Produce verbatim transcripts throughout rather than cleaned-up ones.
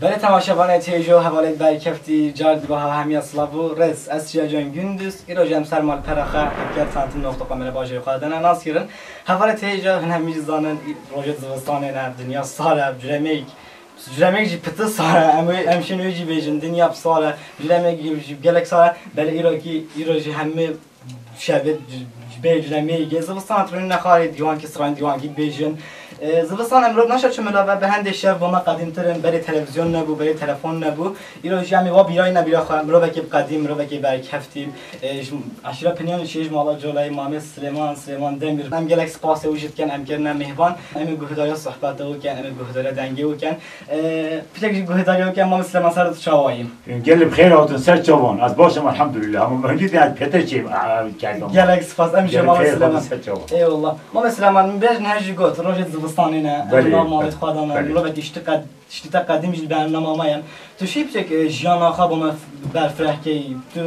Belê temaşevanê têjo hevalê berkeftî car dibe ha hemiya silav û rêz. Ez Çiya Can Gündüz, îro jî em ser mal pera xwe hevker tantin noxta xwe me re bajêrê xwe dene nas kirin. Hevalê têjo hin hemî jî zanin î-, rojê zivistanê ne, dinya sar e, curemêk, curemêk jî piti sar e, em wê, em şên wê jî bêjin, dinya bi sar e, curemêk jî gelek sar e, belê îro kî, îro jî hemî şevê bê curemêk e. Zivistan tûnî nexarê dîwankî sirayên dîwankî dibêjin. E, zivistan em mirov naşa çi milave bi hendê şev bo me qedîmtir in, berê televîzyon nebû, berê telefon nebû. Îro jî em ê wa bîrayî nebîra xwe, mirovekî bi qedîm, mirovekî berkeftî. E, ji eşîra Pinyan û Şêj Mala Colayê Mamê Silêman, Silêman Demîr. Em gelek spasê wî jî dikin, em kirine mêhvan. Em ê guhdariya sohbeta wî ken, em ê guhdariya dengê wî ken. E, piçek jî guhdariya wî ken, Mamê Silêman ser tu çawa yî? Gelê bi xêr hatin ser çavan. Ez baş im, elhamdulillah. Ama min dît, ez pêtir çê, a, a, kerdim. Gelek spas, em ji Gelê bi Mamê xêr hatin Silêman. Ser çavan. Eyvallah. Mamê Silêman, min bêjin her jî got, rojê zivistanê ne, em Belê, nav malê belê, xwe dane, belê. Mirovekî ji te qed-, ji te qedîm jî li bernama me ye. Tu şî piçek, e, jiyana xwe bo me berfireh key, tu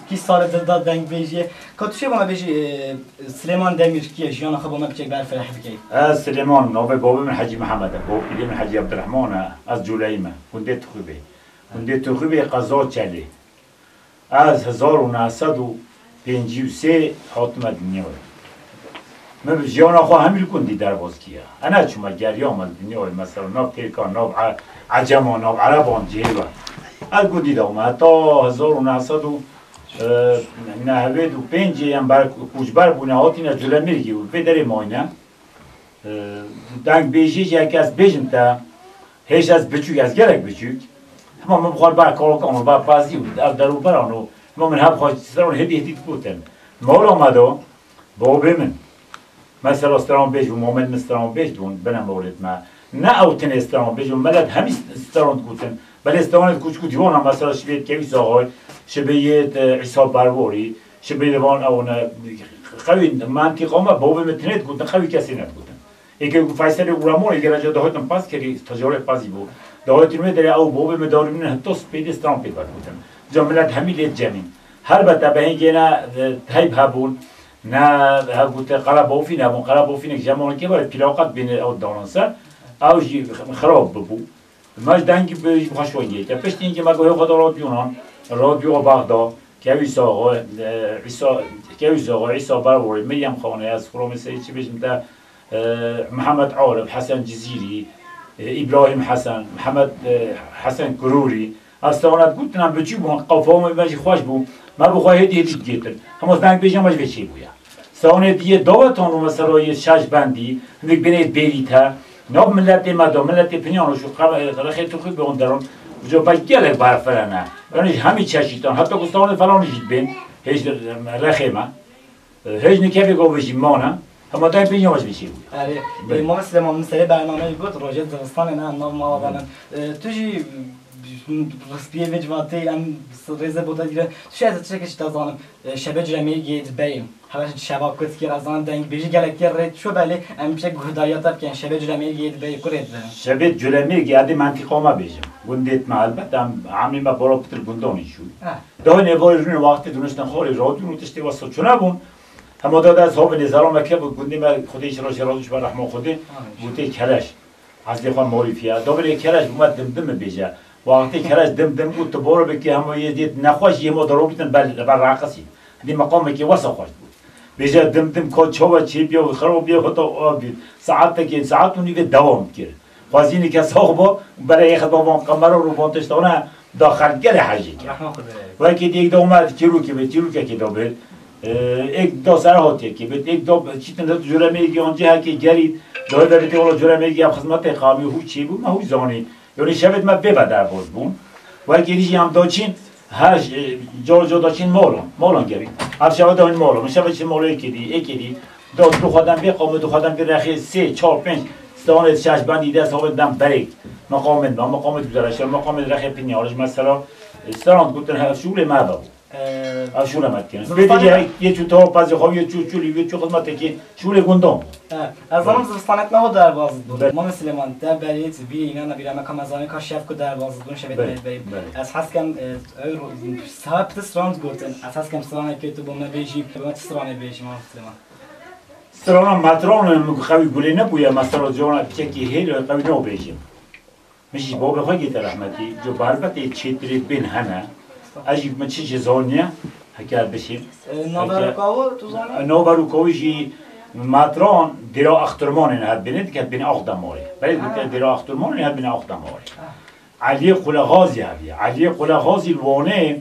kî salê dil da dengbêjiyê. Ka tu şî bo me bêjî, e, Silêman Demîr kî ye, jiyana xwe bo me piçek berfireh bikey. Ez Silêman, navê bavê min Hecî Mihemed e, bavpîrê min Hecî Ebdirehman e, ez Culeyî me, gundê Tixûbê. Gundê Tixûbê qeza Çelê. Ez hezar û neh sed û pêncî û sê hatime dinyayê. Min bi jiyana xwe hemî li gundî derbas kiya. Ez neçûme, geriyame li dinyayê, mesela nav Tirka, nav E-, Ecema, nav Ereban cihê ve. Ez gundî de me heta hezar û neh sed û nehwêd û pêncê em ber, koçber bûne, hatine Culemêrgê û vê derê mayne. E, dengbêjî jî heke ez bêjim te, hêj ez biçûk, ez gelek biçûk. Hema min bi xwe li ber kalokan û li ber pezî û ev der û beran û hema min hev xwe stran hêdî hêdî digotin. Mala me de, bavê min, mesela stranbêj bû, mamên min stranbêj bûn, bine mawlêt me. Ne ew tinê stranbêj bûn, milet hemî stran digotin. Belê stranê kûçik û dîwana, mesela şibê Kewîs Axay, şibê yê, e, Îsa Berwarî, şibê li van ew ne, xewî mentiqa me, bavê min tinê digotin, xewî kesê nedigotin. Êkê ku Feyselê Ûramorê gere ca dahatin paz kirî, tecarê pazî bû. Dahatin wê derê ew bavê min darî min heta spêdê stran pê vedigotin. Ca milet hemî lê cemîn. Helbete bi hingê ne, e, teyb hebûn, ne, hev gote qere bafîn hebûn, qere bafînek ji heman kê ve pîlaqet bîne ew danan ser, ew jî xirab bibû. Me ji dengî bi, ji xweş wengê. Te piştî hingê me guhê xwe da radyonan, radyoya Bexda, Kewîs Axa, e, Îsa, Kewîs Axa, Îsa Berwarê, Meryem Xanê, ez Xurramê Seyîd çi bêjim te, e, Mihemed Arif, Hesen Cizîrî, e, Îbrahîm Hesen, Mihemed, e, Hesen Kurûrî, ev stana digotin em biçûk bûn, qafamê me jî xweş bû. Me bi xwe hêdî hêdî digêtin. Hema dengbêja me ji vê çêbûye. Sawanê diyê dawetan û mesela yê şeş bendî, hindik binê bêrî te, nav miletê me de, miletê Pinyan û şu qe-, rexê tu xwe bêhon deron, uca belkî gelek berfirene. Yani ji hemî çeşîtan, heta ku sawanê felanî jî dibên, hêj rexê me, hêj nikevê gavê jî mane, hema dayê Pinyan ji vê çê bûye. Erê, Belê. e, Mame Silêman, min serê bernameyê got, rojê zivistanê ne, nav mala de ne. E, tu jî, e, rispiyê vê civatê, em rêzê bota dire. Tu şê ez çekê ji te zanim. E, şebê Culemêrgê dibeyê. Hewe şeva ku dikir, ez zanim dengbêjî gelek kir rê çû belê, em bişek guhdariya te bikin. Şebê Culemêrgê dibeyê, ku rê dibin? Şebê Culemêrgê, edê mentiqa me bêjim. Gundê me helbet, em emrê me bala pitir gundan jî çû. Eh. Dahê nêvarê rûnê wextê dûniştin xorê radyo û tiştê wesa çûne bûn. Hema da dest havê nêzara me kebû, gundê me Xwedê ji rojê radyo ji me rehma Xwedê, Amin. Gotê Keleş. Eslê xwe marîfiya. Dabirê Keleş bû me Dimdim bêje. Wextê Keleş Dimdim got, tu boro bikî hema yê dê nexweş yê ma darobîtin ber, ber raqisî. Dê meqamekê wesa xweş bû. Bêje Dimdim ka çawa çêbiya û xirabiya heta abî. Saetekê, saet û nîvê dewam kir. Xwezînê ke sax ba, bere yê xwe davan qemera û van tiştane da xelk gelê hejê kir. Rehma Xwedê. Wekî dê yek da me çîrokê bê, çîrokekê da bê. Êk da serhatiyekê bê, êk da çîtin da curemê yekê an cihekê gerî, da hê vebitê wala curemê yekê ev xizmetê qamî hû çêbû, me hû zanî. Yanî şevêt me bê ve derbas bûn. Wekî dî jî em daçîn, her, e, car car daçîn malan, malan gerî. Ev şeva da hin malan, min şeva çi malan êkê dî, êkê dî. Da du xweden bê, qamê du xweden bê rexê sê, çar, pênc, stranê şeş bendî dest havê dem berêk. Meqamên me, meqamê Duzerê, şer meqamê rexê Pinyarij, mesela, e, stran gotin, her şûlê me ve bû. Ev şûlê me dikin. Zivistanê Bê de yê çû tawa pezê xwe, yê çû çûlî, yê çû xizmetekê, şûlê gundan bû. He, ez zanim zivistanê me ho derbaz bû. Belê. Mame Silêman, te berê vî înan bîra me ka me zanî ka şev ku derbaz bûn, şevê Belê, me berî. belê. Ez hes kem, e, ew ro-, saha piti stran gotin. Ez hes kem stranekê tu bo me bêjî, bo me çi stranê bêjî, Mame Silêman? Strana metran min xewî gulê nebûye, mesela cona çekî hêl, xewî nabêjim. Min jî babê xwe gîte rehmetî, ji barbetê çêtirê bên hene. Ez jî min çi jî zaniye, heke bişîm. E, navberûka we tu zanî? Navberûka wî jî Matran, dêra Axturmanê ne, het bêne dike, het bêne Axdemarê. Belê dike, dêra Axturmanê ne, het bêne Axdemarê. Eliyê Qulexazî heviye. Eliyê Qulexazî li Wanê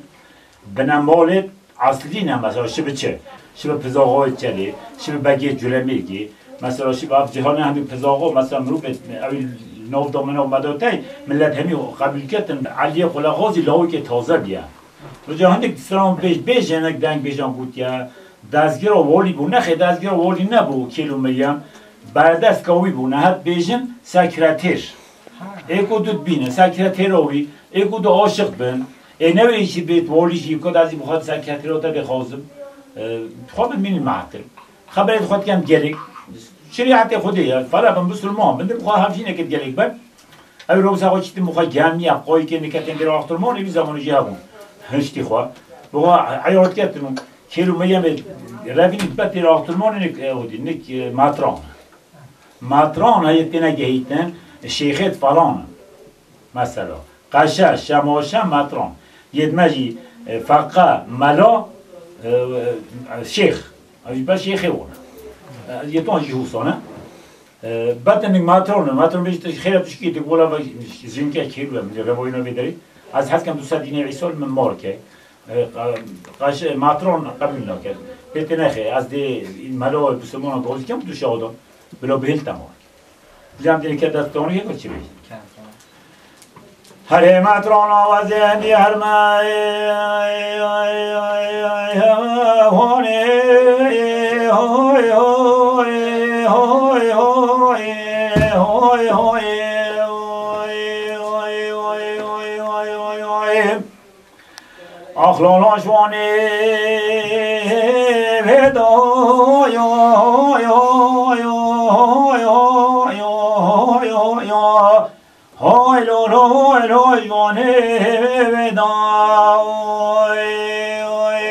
binemalê eslî ne, mesela şi bi çi? Şi bi Pizaxoyê Çelê, şi bi Begê Culemêrgê, mesela şi bi ev cihane hemî Pizaxo, mesela mirovê ew nav da min ew medatey, millet hemî qebûl ketin, Eliyê Qulexazî lawikê taze biye. Roja hindik stran bêj, bêjin, hinek dengbêjan gotiye, dezgira walî bû, nexê dezgira walî nebû, Kêlo Miryem, berdestka wî bû, ne het bêjin sekreter. Ê ku tu dibîne, sekretera wî, ê ku tu aşiq bin, ê newê jî bêt walî jî, ku dazî bi xwe sekretera te dixwazim, e, xwe bimînin mehetir. Xeberê xwe dikem gelek, şerîetê Xwedê ye, fela bin bisilman bin, di xwe hevjîneke gelek bin. Ew rewsa xwe çîtin bi xwe gemiya, qoyîkê niketin dêra Axturmanê, vî zamanê jî hebûn. Hiştî xwe. Bi xwe eyar diketin û Kêlo Miryemê revînî bet dêra Axturmanê nik, e, odî, nik, e, Matran. Matran heye têne gehîtin, şêxêt falan. Mesela, qeşe, şemaşe, metran. Yê me jî, e, feqe, mela, e, e, şêx. Ev jî be şêxê wan. E, yê ton jî hûsan e. E, betin metran e. Metran bêjî tu xêra tu şikî, tu gola ve jinke kêlu em, li revoyna vê derê. Ez hez kem tu ser dînê Îsa min mar ke. E, qa-, qaş-, matron qebûl nake. Pê te nexe, ez dê melo bisimona gozî kem tu şadan. Bilo bihil tamam. Cem dê ke dest tonî ko çi bêjî? Herê matron awazê endî herme. Hone, hoy, hoy, hoy, hoy, hoy, hoy, hoy, hoy, hoy. Ax lala ji wanê vêda, yo, yo, yo. Hay lolo, hay lo ji wanê vêda. Oy, oy,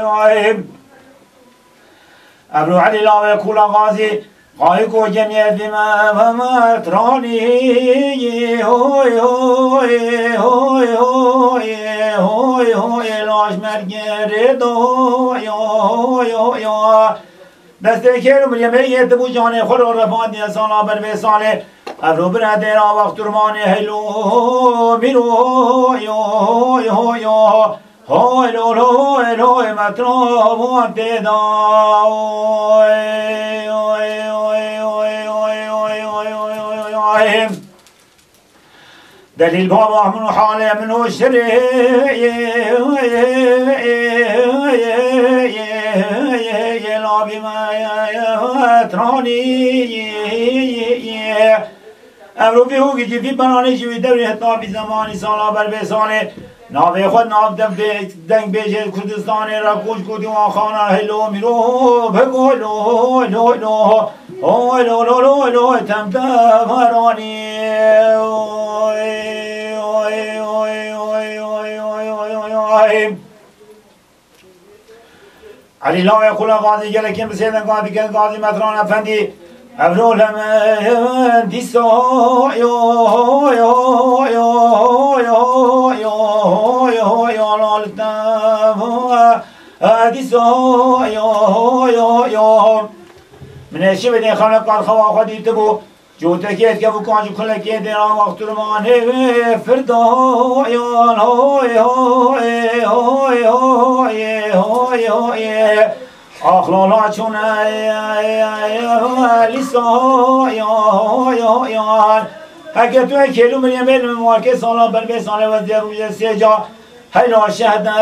oy. Evro Elî lawê kula gazî, qayik û cemiyetî me, me, me, tranî, hoy, hoy, hoy, hoy, hoy, hoy, laj mergê rê do, hoy, hoy, hoy, hoy. Destê kêr û mirê me yê dibû canê xwe lo revandiye sala ber vê salê. Evro bire dêra wext turmanê heylo, mîro, hoy, hoy, hoy, hoy. Hoy lo lo hoy lo hoy, me tira wan tê da. Oy, oy, oy. Delîl baba min û halê min û şirê. Labî me tranî. Evro vî hûgî jî vî benanê jî wî dewrê heta vî zemanî sala ber vê salê navê xwe nav dev bê-, deng bêjê Kurdistanê re koç kurdî wan xana helo mîro bego lo lo lo. Hoy lo lo lo lo tem deveranî. Oy, oy, oy. Elî lawê xula gazî gelekên bi sêden gazî gel gazî metran efendî. Evro lemen dîsa yo yo yo yo yo yo yo yo lal tem dîsa yo yo yo. Min ê şivê nê xana kar xewa xwe dîtibû. Cotekê dike û kancî kulekê dê a wextûrmanê wê firda yan hoy hoy hoy hoy hoy hoy. Axlala çûne lîsa yan hoy hoy yan. Heke tu ê kêlû miriyê mêl min warkê sala ber vê salê wezdiye rûjê sêca. Heyla şehde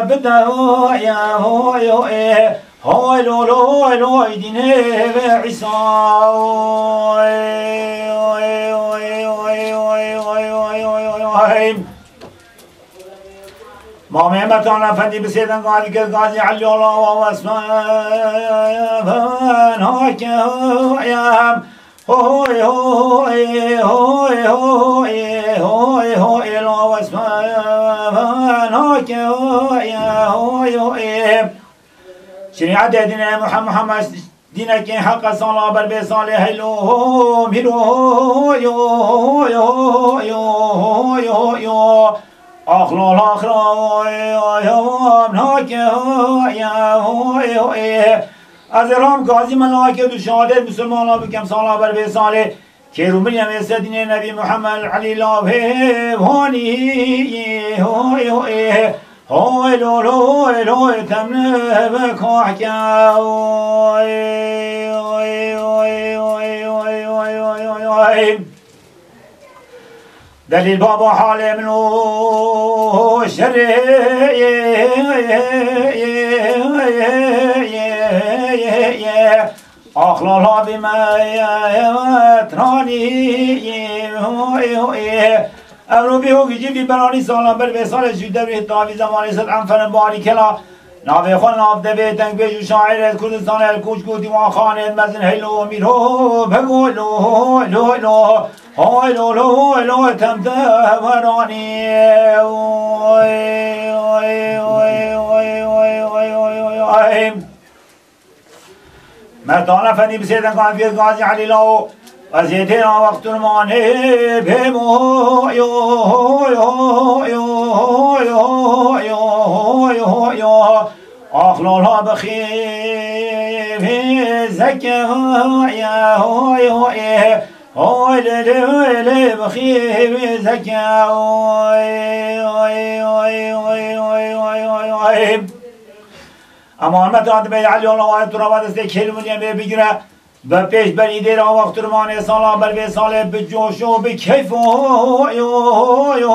bide hoy hoy hoy. Hay lo lo hay lo dînê ve Îsa. Mamê Metan Efendî bi sêden gazî kir gazî Elî Ola wa wesme ben hake hoyem. Hoy hoy hoy hoy hoy hoy la wesme ben hake hoy hoy hoy. Şerîetê dînê Muhammed, Muhammed Dînekê heq e sala ber vê salê heylo mîro yo yo yo yo yo yo. Axlol axra yo yo nake yo yo. Ez ê ram gazî me nake du şehadê misilmana bikem sala ber vê salê. Kêr û miriyem ê sedînê Nebî Muhammed Elî lavê vanî. Hoy hoy hoy lo lo hoy lo temne be kahke. Oy oy oy oy oy oy oy oy oy. Delîl baba halê min û şerê. Axlala bî me tranî. Ev ro bî ho gicî bî beranî sala ber vê salê jî devrê tavî zemanê sed enferin barî kela. Navê xwe nav devê dengbêj û şaîrê Kurdistanê El Koç got Dîwanxanê mezin heylo mîro bego lo lo lo. Hoy lo lo hoy lo tem te veranî. Oy oy oy oy oy oy oy oy oy. Merdan Efendî bi sê dengan vê Gazî Elî Lao. Ez ê têra wexturmanê bêmo yo yo yo yo yo yo yo yo. Axlala bi xêvê zeke ya hoy hoy. Hoy lê lê hoy lê bi xêvê zeke. Oy oy oy oy oy oy oy oy. Ema Ahmet Adibey Elî ola wayê tu rava destê kêlûniyê bê bigire. Bi pêş berî dêra wexturmanê sala ber vê salê bi coş û bi keyf û yo yo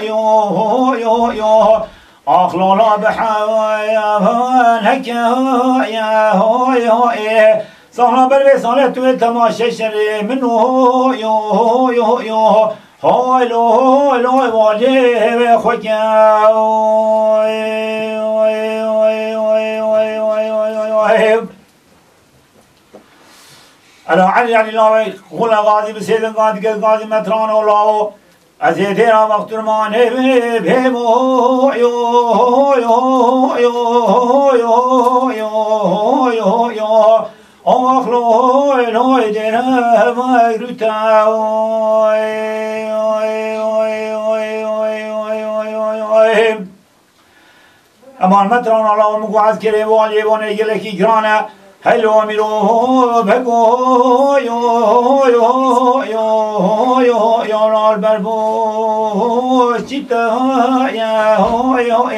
yo yo yo yo. Axlala bi hewa heke ya hoy hoy. Sala ber vê salê tu yê temaşe şerê min û yo yo yo. Hoy lo hoy lo hoy walê wê xwe ke. Oy oy oy oy oy oy oy oy oy. Ela Elî Elî lawê xula gazî bi sêdin gazî gel gazî metran o lawo. Ez ê têra vexturmanê bê bêmo yo yo yo yo yo yo yo yo. Axlo hoy hoy dêre vay rûta oy oy oy oy oy oy oy oy oy. Eman metran ala min ku ez kerê waliyê wanê gelekî giran e. Helo mîro bego yo yo yo yo yo lal berbo çîte ye ho yo e.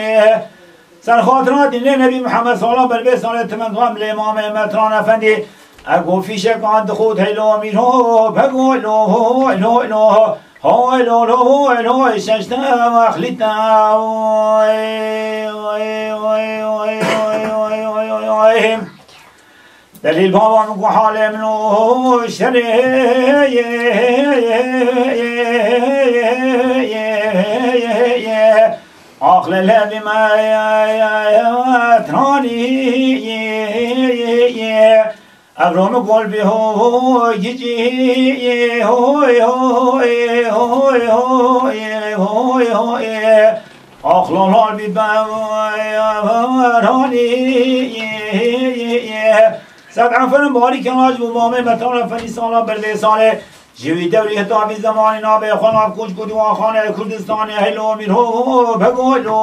Ser xatira dînê Nebî Mihemed sala ber vê salê timengan lê mamê Metran Efendî. Ego fîşekan dixwit heylo mîro bego lo lo lo. Hoy lo lo hoy lo şeşte vexlîte. Oy oy oy oy oy oy oy oy oy oy. Delîl baba min ku halê min û şerê. Axle levî me tranî. Evro min gol bî ho ho gicî. Hoy hoy hoy hoy hoy hoy. Axlo lal bî beranî. Sed enferin barî kenaj bû mamê Metan Efendî sala ber vê salê. Ji wî dewrî heta vî zemanî navê xwe nav koç ku Diwanxaneyê Kurdistanê heylo mîr ho ho bego lo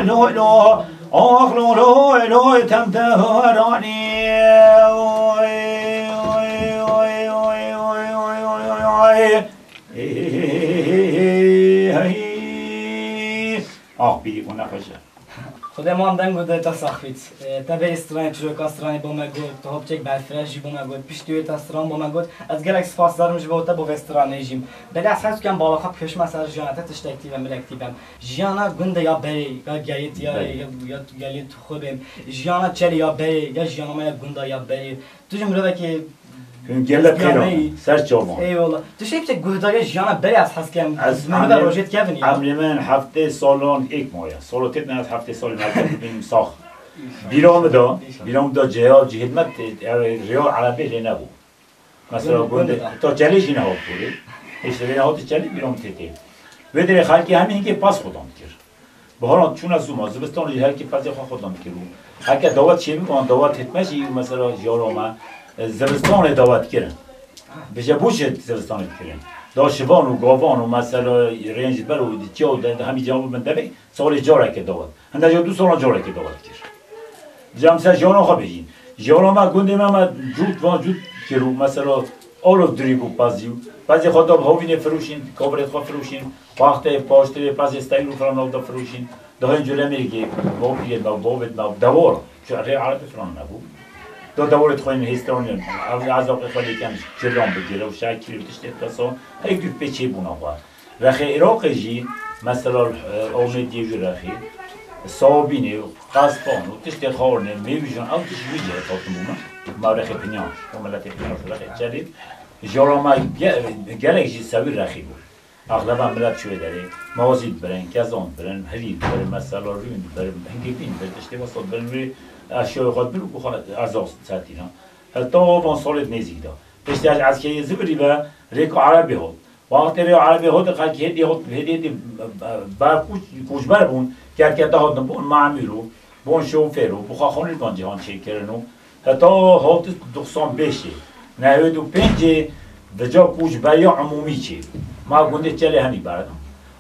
lo lo. Ax lo lo lo tem te veranî. Oy oy oy oy oy oy oy oy oy. Ax bî û nexweş e. Xwedê man deng û dê te sax bît. E, te vê stranê çiroka stranê bo me got, te hopçek berfireh jî bo me got, piştî wê te stran bo me got. Ez gelek sipasdar im ji bo te bo vê stranê jî. Belê ez hez dikem bala xwe bikişime ser jiyana te tiştek tî ve milek tî bem. Jiyana gundê ya berê, ya gelê tiyarê, Belê. ya, ya gelê tu xwe bêm. Jiyana çelê ya berê, ya jiyana me ya gunda ya berê. Tu ji mirovekê Hûn gelek Ezgiyan xêr neyî. Ser çavan. Eyvallah. Tu şey biçe guhdariya jiyana berê ez hez kem. Ez Merve emrê, rojê dikevin ya. Emrê min heftê salon êk maya. Salo têt ne ez heftê salê merkez bînim sax. Bîra min da, bîra min da ceya cihêd me te, ev rêya erebê lê nebû. Mesela Gund-, gundê, gundê da. Ta çelê jî nehat porê. Hêşte vê nehat çelê bîra min tê tê. Vê derê xelkê hemî hinkê pas xudan dikir. Biharan çûna zû ma, zivistan jî her kê pezê xwe xwe dan dikir û heke dawet çêbî, wan dawet hêtme jî, mesela jiyara me, Zivistanê dawa dikirin. Bi je bû jî zivistanê dikirin. Da şivan û gavan û mesela rêncber û diçiya û de, de hemî cevabı min devê salê careke dawa. Hinde jî du salan careke dawa dikir. Cem ser jiyana xwe bêjîn. Jiyana me gundê me me cût van cût kir û mesela alof dirî bû pezî û pezê xwe da bi havînê firûşîn, kavirê xwe firûşîn, paxteyê, paştirê, pezê steyr û filan nav da firûşîn. Dahên culemêrgê, bavpîrê me, bavêt me, dewar. Şu rê Erebî filan nebû. Da dewarê xwe yên hêstiraniyan, ev ezaqê xwe lêken, ciran bigire û şekil û tiştê pesan, heyk dû pê çêbûna xwe. Rexê Iraqê jî, mesela, e, Amêdiyê jî rexî, Sabînê û Qespan û tiştê xarinê, mêvîjan, ew tişt wî cihê hatin bû me. Me rexê Pinyan, o miletê Pinyan, rexê Çelî. Jara me ge-, gelek jî sewî rexî bû. Axleba milet çûye derê, mawzî dibirin, kezan dibirin, hirî dibirin, mesela rûn dibirin, hingî bîn dibirin, tiştê wesa dibirin wê eşyayê xwe dibir û xwe erzaq setîna. Heta van salê nêzîk de. Piştî ez eskeriyê zivirî ve rêka Erebê hot. Wextê rê Erebê hot, xelkî hêdî hot, hêdî hêdî ber koç, koçber bûn, kerketa hatin bûn, memûr û bûn şofêr û bi xwe xanî van cîhan çêkirin û heta hot doksan beşê, nehwêd û pêncê vica koçberiya umûmî çê. Ma gundê Çelê hemî berdan.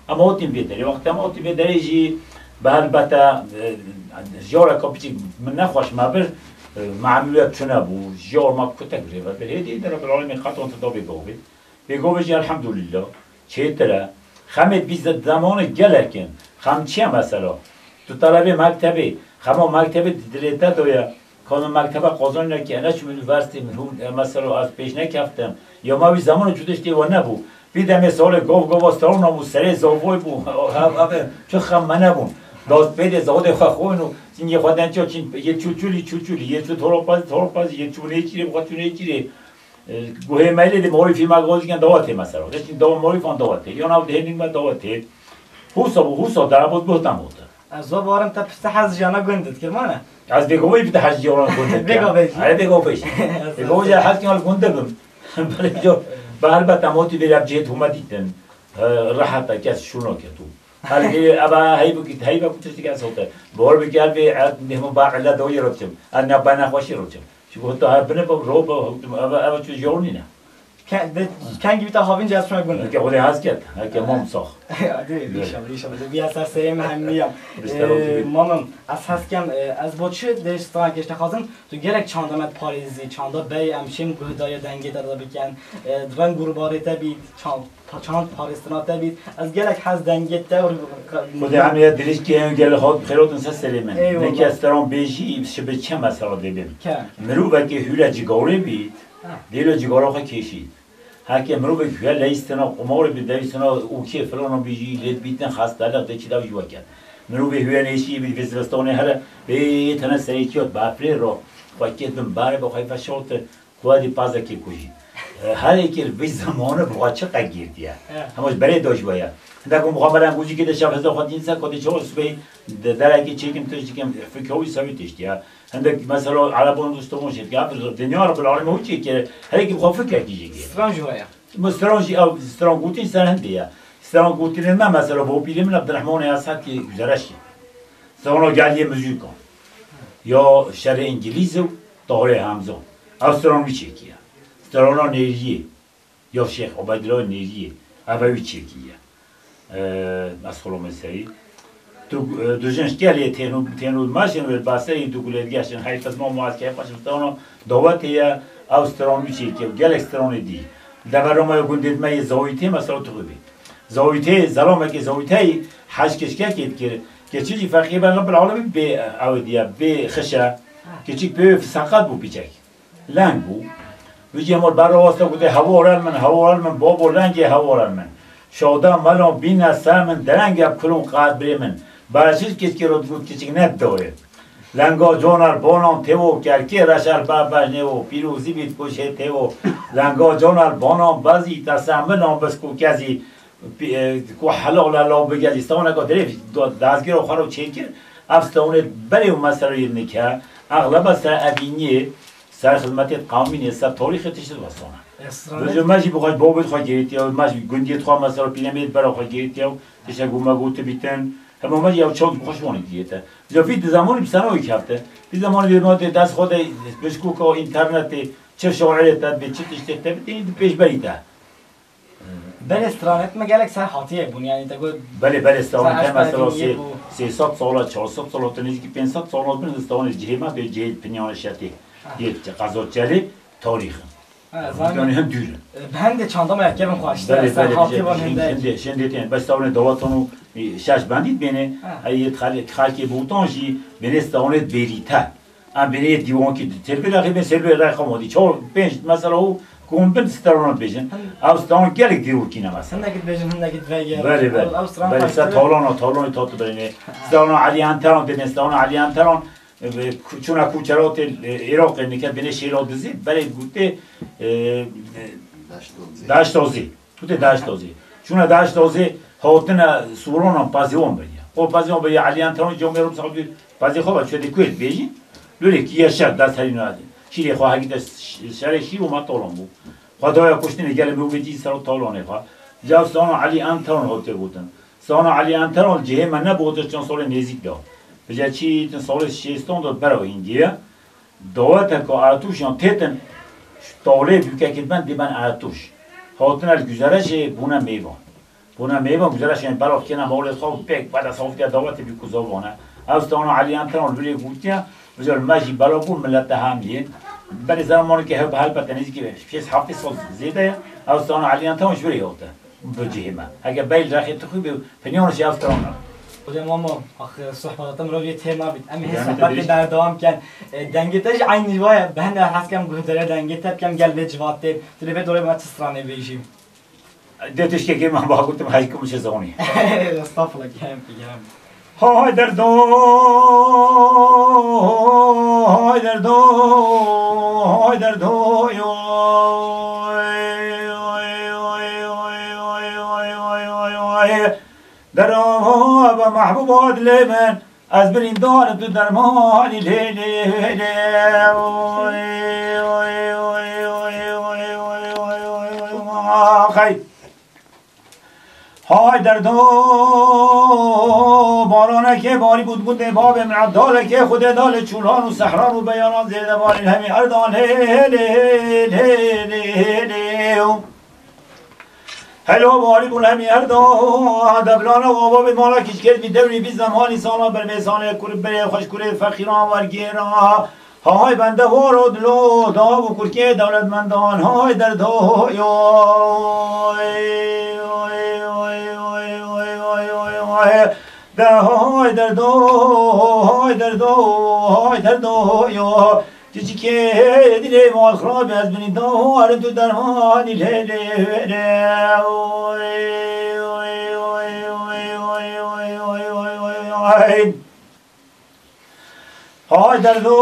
Em hotîn vê derê. Wextê em hotîn vê derê jî bi helbete, e, jareka piçîk min nexweş me bir, e, memûriyet tune bû. Jar me kutek rê ve bir. Hêdî hêdî Rebbil Alemîn qetan tu da vê gavê. Bêgovê jî elhamdulillah çêtir e. Xemê bî ze-, zemanê gelek in. Xem çi ye mesela? Tu telebê mektebê, xema mektebê di dilê te de ye. Ka min mekteba qazanî nekiriye, neçûm unîversîtê, min hûn, e, mesela ez pêş nekeftim. Ya me wî zemanê çû tiştê we nebû. Vî demê salê gov gova stewran bû, serê zavoy bû. Ev, ev, çi xem me nebûn. Dast pê de zadê xwe xwin û çingê xwe den ço çin, yê çû çûlî, çû çûlî, yê çû toropaz, toropaz, yê çû nêçîrê, xwe çû nêçîrê. E, guhê me lê de morîfî me gozîken dawa tê mesela. Lekin dawa morîfan dawa tê. Yana dihênî me dawa tê. Husa bû, husa darabot buhtan bû te. Ez zor barim te piste hez jana gund dikir mane. Ez bêgovê bi te hez jana gund dikir. Bêgovê jî. Ay bêgovê jî. Bêgovê jî hez jana gund dibim. Belê jo, be helbet em hotî vê cihê hûme dîtin. E, rehet e, kes şûno ketû. Hal vê eva heyv, heyv ku tiştî kes hote. Bor bi gel vê, e, nehmo ba ile do yero çim. E, ne ba nexweşî ro çim. Çi got, ha, bine ba, ro ba, eva, eva çu jor nîne. Ke-, de, kengî bîta havîn cihaz şuna gund. Ke xwedê hez ket, heke mam sax. Hadi, inşallah, inşallah. De biya ser serê me hem niyam. Biştero Ee, gibi. Mamim, ez hez kem, e, ez bo çi de strana keşte xazim, tu gerek çanda me parêzî, çanda bey em şêm guhdaya dengê te de biken, e, reng û rubarê te bî, çan-, pa-, çand parêstina te bî, ez gerek hez dengê te û Xwedê em ya dirêj ke gel xwe xêrotin ser serê min. Eyvallah. Neke stran bêjî, şibe çe mesela dibim. Ke. Mirovekê hûle cigawrê bî, Ha. Dêlo cigara xwe kêşî. Heke mirovek huye leyîstina qumarê bi, leyîstina ûkê filana bijî, lê dibîtin xestelix de çi daw ji we ket. Mirovê huye nêşî bi vê zivistanê here, bê tene serê çiyot bafrê ro, xwe kê bin barê bi xwe veşote, xwedî pazekê kujî. E, her êkê li vê zamanê bi xwe çi qe girtiye. He. Hema ji berê da ji we ye. Hinda ku mixabere em gojî kê de şev hizda xwe dîn ser, xwe dê çawa sibê de derekê çêkim, tişt dikim, fikra wî sewî tiştiye. Hindek mesela Ereban dostumon şey ya, dinya Rabbil Alemin hûçê kere, her kim xwe fikir ki jî. Stran ji waya. Stran jî ev, stran gotin ser hindê ya. Stran gotin me mesela, bo pîrê min Abdurrahman ya Saki Zereşi. Strana gel ye müzika. Ya şerê İngiliz û Tahirê Hamza. Ev stran wî çekiye. Strana Nêriyê. Ya Şêx Ubeydullah Nêriyê, ev e wî çêkî ye. Ee, ez xulomê serî. Tu, e, du jin ji gelê tênû, tênû meşin wê baseyî du gulê digeşin, heyfet ma muaz keyf xweş bistana dawetê ye, ew stran wî çêkî ye, gelek stranê dî. Devera me ya gundê me yê Zawîtê, mesela tu bibî. Zawîtê, zelamekê Zawîteyî, hej keşkekê dikir, ke çi jî ferqê ben Rabbil Alemin bê ew diye, bê xişe, keçik pê seqet bû piçek. Leng bû. Vî cî hemû ber raweste gote, "Heval min, heval min, babo lengê heval min. Şada melo bîne ser min, dereng e kulon qebrê min." Beraşîr keçikê ro digot, keçik ne dore. Lenga caner banan têvo, kerkê reşer ber bejnêvo, pîrozî bît ku jê têvo. Lenga caner banan bezî, te ser min an biz ku kezî, pî-, e, ku helal e law bigezî. Stewna got, "Rê, do-, dezgîro xwe ro çêkir." Ev stewne berê û meseleyê nike, exleba ser evîniyê, ser xizmetê qamînê, ser tarîxê tiştê wesana. Esrane. Vêca me jî bi xwe ji bavê xwe girêtiye, me jî gundiyê xwe mesela pîremê bera xwe girêtiye û tiştek ku me gotu bîtin. Hema me jî ew çand bi xwe ji wan girête. Vêca vî di zamanî bi sena wî kefte. Vî zamanî vê ma dê dest xwe de pişkoka înternetê, Çi şairê te bê, çi tiştê te bê, tê di pêşberî te. Belê stranê me gelek ser hatiye bûn, yani te got Belê, belê, strawan te mesela sê sed sala, çar sed sala, te nêzîkî pênc sed sala bin, strawanê cihê me bê, cihê Pinyanê Şetê. Yê qeza Çelê, tarîx in. Yanî hin dûr in. Bi hindê çanda me kevin xweş. Belê, belê, hindê, hindê tên. Bes strawanê dawatan û, e, şeş bendî dibêne. Ey yê xelkê bûtan jî bêne strawanê bêrîte. Em bênê yê dîwankî di têr bêre, axê bên ser bêre xemadî. Çar, pênc mesela û ku hûn bin stranan dibêjin. Ew stranan gelek dîrokî ne mesela. Hindekî dibêjin, hindekî divege. Belê, belê. Ew, ew stran Belê, xweştir. Ser tawlana, tawlanî tat dibênê. Strana Elî Enteran dibêne, strana Elî Enteran, e, ku-, çûna ku çeratê, e, Iraqê nike bênê Şêla Dizî, belê gotê, e, e, Deştozî. Deştozî. Gotê Deştozî. Çûna Deştozî, hatine sûranan pezê wan beriya. O pezê wan beriya Elî Enteran, camê Rum Saûdî pezê xwe ve çûye dê ku yê dibêjî. Lolê kî ye şer, dest herî nade. Şîrê xwe hegî de ş-, şerê şîr û me talan bû. Xwe daye kuştinê gelê mirovê cî ser o talanê xwe. Ca strana Elî Enteran hatiye gotin. Strana Elî Enteran cihê me ne bi otir çend salê nêzîk de. Vêca çî tin salê şêstan de bera hîngî ye. Daweteke Ertûşan têtin, tawlê bûkekî ben dê ben Ertûş. Hatine li Guzereşê bûne mêvan. Bûne mêvan, Guzereşê belav kêne malê xwe û pêk bede saftiya dawetê bî ku zavane. Ew strana Elî Enteran li wî gotiye, vêca li me jî belav bû, millet de hem yên. Berê zemanekê hev bi helbete nêzîkî pênc heftê sal zêde ye. Ew strana Elî Enteran ji wî hate. Bi cihê me. Heke beyl rexê tu xwe bê, pinyan jî ev strana. Xwedê mamo, ax, sohbeta te mirov yê têr nabît. Em hê Yani sohbetê te berdewam ken. E, dengê te jî eynî wa ye. Bi hende hez kem guhdere dengê te bikem gel vê civatê. Tu lê vê dorê me çi stranê bêjî? Dê tiştekê me ba gotim, heykum çi zonî. Estağfurullah, kerem ki, kerem. Hay derdo, hay derdo, hay derdo, yo. Dera be mehbûba dilê min, ez birîndar, tu dermanî lê, lê, lê. Xey. Hay derdo, baranekê barî bû, gundê babê min Ebdalekê Xwedê da li çûlan û sehran û beyanan zêde barîn hemî erdan lê, lê, lê, lê, lê. Helo barî bûn hemî erda, deblana û ava bê mala kîşkêt bî dewrî bî zemanî sala bermêsanê kurê berê xweş kurê feqîran wergêra. Hay bende horo dilo, dav û kurkê dewletmendan, hay derdo, yo. De hay derdo, hay derdo, hay derdo, yo. Çiçikê dilê mal xirab ez binî dawarim tu dermanî lê lê lê. Oy, oy, oy. Hay derdo,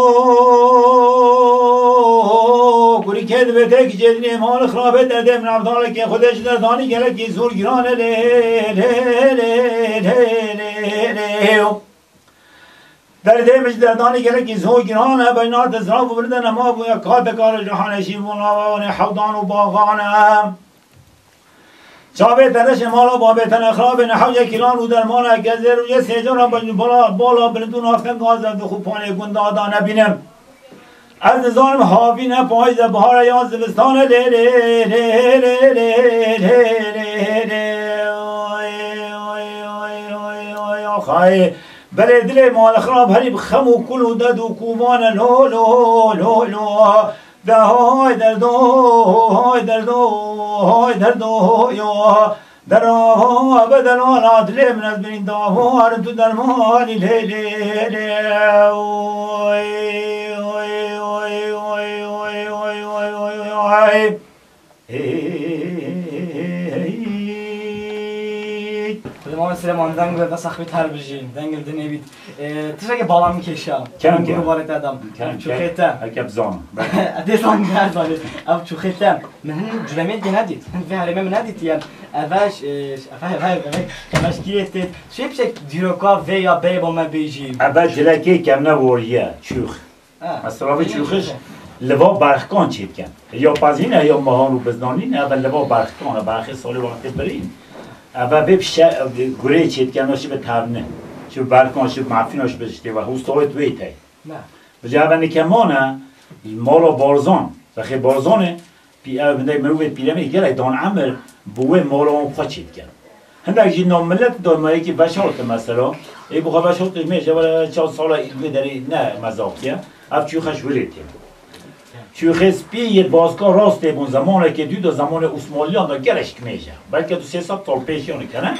kurî kê dibe tek cêdinê mal xirabê derdê min evdalekê xwedê ji derdanî gelekî zor giran e lê lê lê lê lê lê. Derdê min ji derdanî gelekî zor giran e, beyna te zirav û birde nema bûye, kateka li cihanê jî bûn lava wanê hewdan û baxan e. Çavê te neşê mala babê te nexirabê ne hewce kîlan û dermana ke zêr û yê sêcana bala, bala bilind û naften gaze dixu panê gunda da nebînim. Ez nizanim havîn e, payîz e, bihar e ya zivistan e, lê, lê, lê, lê, lê, lê, lê, lê, oy, oy, oy, oy, oy, axayê. Belê dilê malixirab herî bi xem û kul û ded û kûvan e, lo, lo, lo, lo. De hay derdo, hay derdo, hay derdo, yo. Dera bedelana dilê min ez birîn davar tu dermanî lê, lê, lê. Oy, oy, oy. Hey. Xwedê mame Silêman deng ve saxbî ter bijî. Deng li dinê bît. E, tiştekê bala min kêşa. Kerem, kerem. Guru barê te dam. Kerem, kerem. Çûxê te. Heke bizan. Edê zan, her zanî. Ev çûxê te. Min hin culemê dê nedît. Hin vê herêmê min nedît, yani. Eve, e, eve, eve, eve, eve, şkiyê tê. Şê piçek dîroka vê ya beyê bo me bêjî. Eve cilekê kemne woriye, çûx. Ha. Mesela vê çûxê li va berxkan çêdikin. Ya pezîn e, ya mehan û bizdanîn e, eve li va berxkan e, berxê salê wextê birîn. Eve vê pişe, gurê çêdikin, şi bi tevni, şi bi berxkan, şi bi mefîna, şi bi tiştê ve. Hûstoyê tu wê tey. Ne. Vêca eve nikeman e, mala Barzan. Vexê Barzanê, pî-, ev hindek mirovê pîremê gelek dan emir bi wê mala wan xwe çêdikin. Hindek jî navmilet de me yekî veşartin mesela, ê bi xwe veşartin ji mêje were çar sala wê derê ne mezaf ye. Ev çûxe ji wirê tê. Çûxê spî yê baska rastê bûn, zemanekê dû de, zemanê Osmanliyan de gelek ji mêje. Belke du sê sed sal pêş yanî kene.